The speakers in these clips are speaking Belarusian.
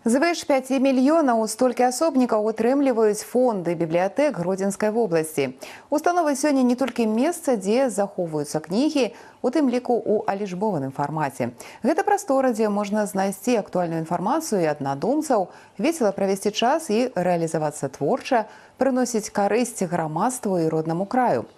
Звыш 5 мільёнаў, столькі асобнікаў утрымліваюць фонды бібліятэк Гродзенскай вобласці. Установы сёння не толькі месца, дзе захоўваюцца кнігі, у тым ліку у алічбованым фармаце. Гэта прастора, дзе можна знайсці актуальную інфармацыю і аднадумцаў, весела правесці час і рэалізавацца творча, прыносіць карысць грамадству і роднаму краю.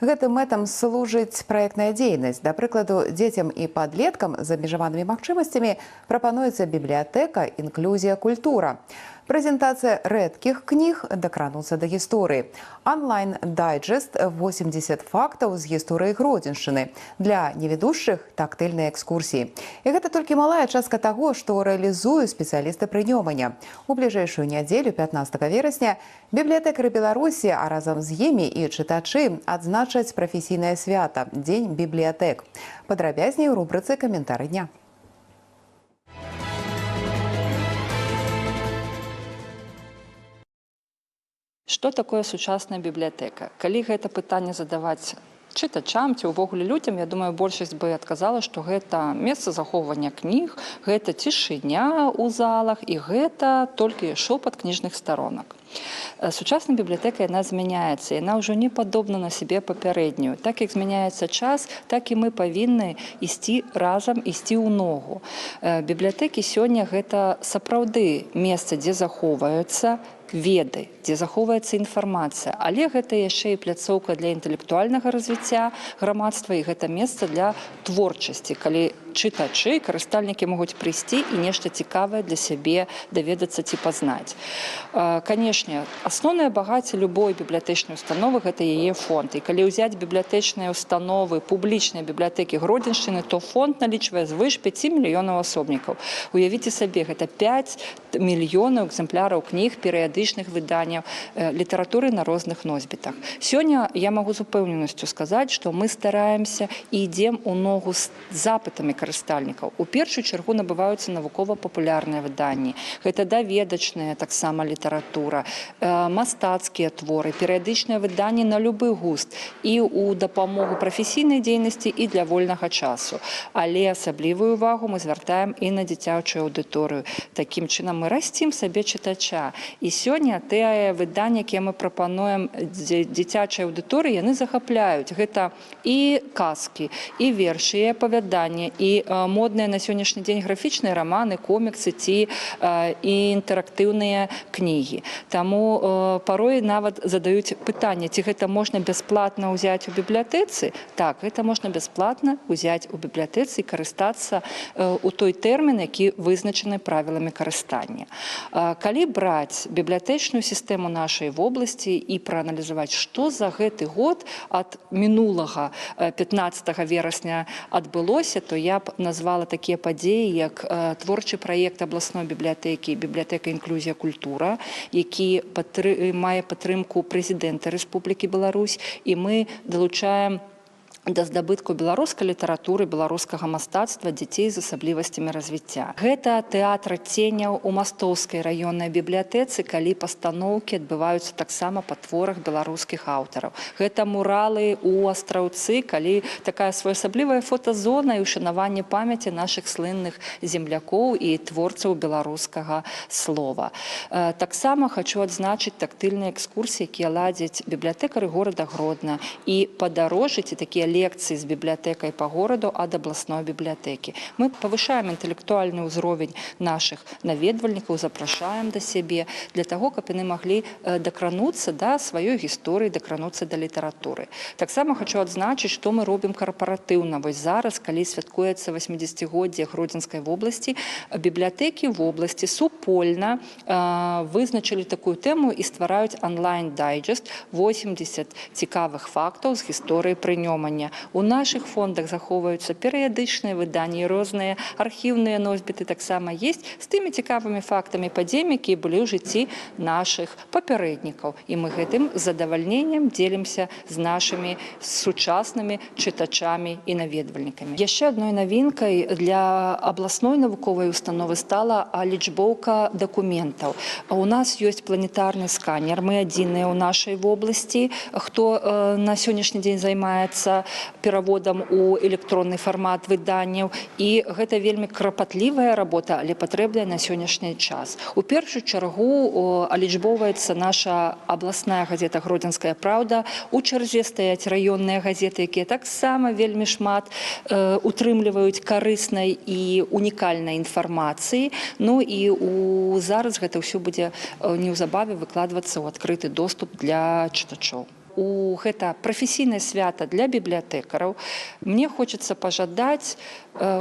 Гэтым мэтам служыць праектная дзейнасць. Да прыкладу, дзецям і падлеткам з абмежаванымі магчымасцямі прапануецца бібліятэка «Інклюзія культура». Прэзентацыя рэдкіх кніг, дакрануцца да гісторыі. Онлайн-дайджест «80 фактаў з гісторыі Гродзеншчыны». Для невідушчых тактыльныя экскурсіі. І гэта толькі малая частка таго, што рэалізуюць спецыялісты пры Нёмане. У бліжэйшую нядзелю, 15 верасня, бібліятэкары Беларусі, а разам з імі і чытачы, адзначаць прафесійнае свята — Дзень бібліятэк. Падрабязней у рубрыцы «Каментары дня». Што такое сучасная бібліятэка? Калі гэта пытанне задаваць чытачам ці ўвогуле людзям, я думаю, большасць бы адказала, што гэта месца захоўвання кніг, гэта цішыня ў залах і гэта толькі шопат кніжных старонак. Сучасная бібліятэка, яна змяняецца, яна ўжо не падобна на сябе папярэднюю. Так як змяняецца час, так і мы павінны ісці разам, ісці ў ногу. Бібліятэкі сёння гэта сапраўды месца, дзе захоўваюцца веды, дзе захоўваецца інфармацыя, але гэта яшчэ і пляцоўка для інтэлектуальнага развіцця грамадства, і гэта месца для творчасці, калі чытачы, карыстальнікі могуць прыйсці і нешта цікавае для сябе даведацца ці пазнаць. Канешне, асноўнае багацце любой бібліятэчнай установы — гэта яе фонд. І калі ўзяць бібліятэчныя установы, публічныя бібліятэкі Гродзеншчыны, то фонд налічвае звыш 5 мільёнаў асобнікаў. Уявіце сабе, гэта 5 мільёнаў экземпляраў кніг, перыядычных выданняў, літаратуры на розных носьбітах. Сёння я магу з упэўненасцю сказаць, што мы стараемся і ідзем у ногу з запытамі карыстальнікаў. У першую чаргу набываюцца навукова-папулярныя выданні. Гэта даведачная таксама літаратура, мастацкія творы, перыядычныя выданні на любы густ і ў дапамогу прафесійнай дзейнасці, і для вольнага часу. Але асаблівую увагу мы звяртаем і на дзіцячую аўдыторыю. Такім чынам мы расцім сабе чытача. І сёння тыя выданні, якія мы прапануем дзіцячай аўдыторыі, яны захапляюць. Гэта і казкі, і вершы, і апавяданні, і модныя на сённяшні дзень графічныя раманы, коміксы ці інтэрактыўныя кнігі. Таму парой нават задаюць пытанне, ці гэта можна бясплатна ўзяць у бібліятэцы. Так, гэта можна бясплатна ўзяць у бібліятэцы і карыстацца у той тэрмін, які вызначаны правіламі карыстання. Калі браць бібліятэчную сістэму нашай вобласці і прааналізаваць, што за гэты год ад мінулага 15 верасня адбылося, то я б назвала такія падзеі, як творчы праект абласной бібліятэкі «Бібліятэка інклюзія культура», які мае падтрымку прэзідэнта Рэспублікі Беларусь, і мы далучаем да здабытку беларускай літаратуры, беларускага мастацтва дзяцей з асаблівасцямі развіцця. Гэта тэатр ценяў у Мастоўскай раённай бібліятэцы, калі пастаноўкі адбываюцца таксама па творах беларускіх аўтараў. Гэта муралы ў Астраўцы, калі такая своеасаблівая фотазона і ўшанаванне памяці нашых слынных землякоў і творцаў беларускага слова. Таксама хачу адзначыць тактыльныя экскурсіі, якія ладзяць бібліятэкары горада Гродна, і падарожжы ці такія лекцыі з бібліятэкай па гораду ад абласной бібліятэкі. Мы павышаем інтэлектуальны ўзровень нашых наведвальнікаў, запрашаем да сябе для таго, каб яны маглі дакрануцца да сваёй гісторыі, дакрануцца да літаратуры. Таксама хачу адзначыць, што мы робім карпаратыўна. Вось зараз, калі святкуецца 80годдзе Гродзенскай вобласці, бібліятэкі вобласці супольна вызначылі такую тэму і ствараюць онлайн-дайджест «80 цікавых фактаў з гісторыі пры Нёмане». У нашых фондах захоўваюцца перыядычныя выданні, розныя архіўныя носьбіты таксама есть з тымі цікавымі фактамі, падзеямі, якія былі ў жыцці нашых папярэднікаў. І мы гэтым з задавальненнем дзелімся з нашымі сучаснымі чытачамі і наведвальнікамі. Яшчэ адной навінкай для абласной навуковай установы стала лічбоўка дакументаў. У нас ёсць планетарны сканер, мы адзіныя ў нашай вобласці, хто на сённяшні дзень займаецца. пераводам у электронны фармат выданняў, і гэта вельмі крапатлівая работа, але патрэбная на сённяшні час. У першую чаргу алічбоўваецца наша абласная газета «Гродзенская праўда». У чарзе стаяць раённыя газеты, якія таксама вельмі шмат утрымліваюць карыснай і унікальнай інфармацыі. Ну і зараз гэта ўсё будзе неўзабаве выкладвацца ў адкрыты доступ для чытачоў. У гэта прафесійнае свята для бібліятэкараў мне хочацца пажадаць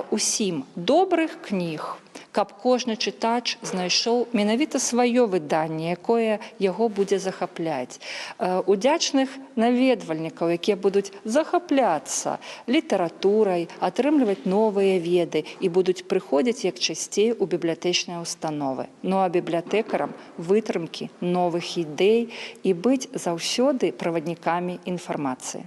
усім добрых кніг, каб кожны чытач знайшоў менавіта сваё выданне, якое яго будзе захапляць. Удзячных наведвальнікаў, якія будуць захапляцца літаратурай, атрымліваць новыя веды і будуць прыходзіць як часцей у бібліятэчныя установы. Ну а бібліятэкарам вытрымкі, новых ідэй і быць заўсёды праваднікамі інфармацыі.